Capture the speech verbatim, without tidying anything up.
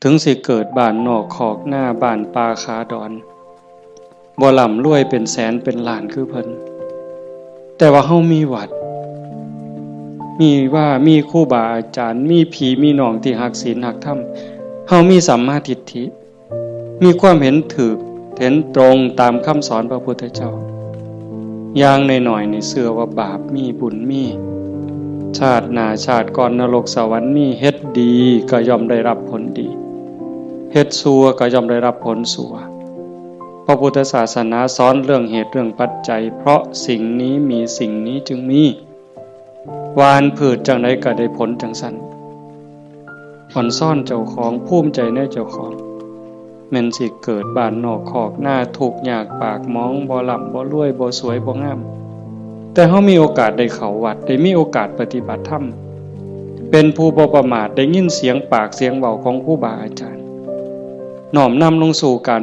ถึงสิเกิดบ้านนอกคอกนา บ้านป่าขาดอน บ่ร่ำรวยเป็นแสนเป็นล้านคือเพิ่น แต่ว่าเฮามีวัด มีว่า มีครูบาอาจารย์ มีพี่มีน้องที่ฮักศีลฮักธรรม เฮามีสัมมาทิฏฐิ มีความเห็นถูก เห็นตรงตามคำสอนพระพุทธเจ้า อย่างน้อยๆ นี่เชื่อว่าบาปมีบุญมี ชาติหน้าชาติก่อนนรกสวรรค์มี เฮ็ดดีก็ย่อมได้รับผลดี เฮ็ดชั่วก็ย่อมได้รับผลชั่ว พระพุทธศาสนาสอนเรื่องเหตุเรื่องปัจจัย เพราะสิ่งนี้มีสิ่งนี้จึงมี หว่านพืชจั่งใดก็ได้ผลจั่งซั่น อ่อนซ้อนเจ้าของ ภูมิใจในเจ้าของ แม่นสิเกิดบ้านนอกคอกนา ทุกข์ยากปากหมอง บ่ร่ำบ่รวย บ่สวยบ่งาม แต่เฮามีโอกาสได้เข้าวัด ได้มีโอกาสปฏิบัติธรรม เป็นผู้บ่ประมาท ได้ยินเสียงปากเสียงเว้าของครูบาอาจารย์ น้อมนำลงสู่การ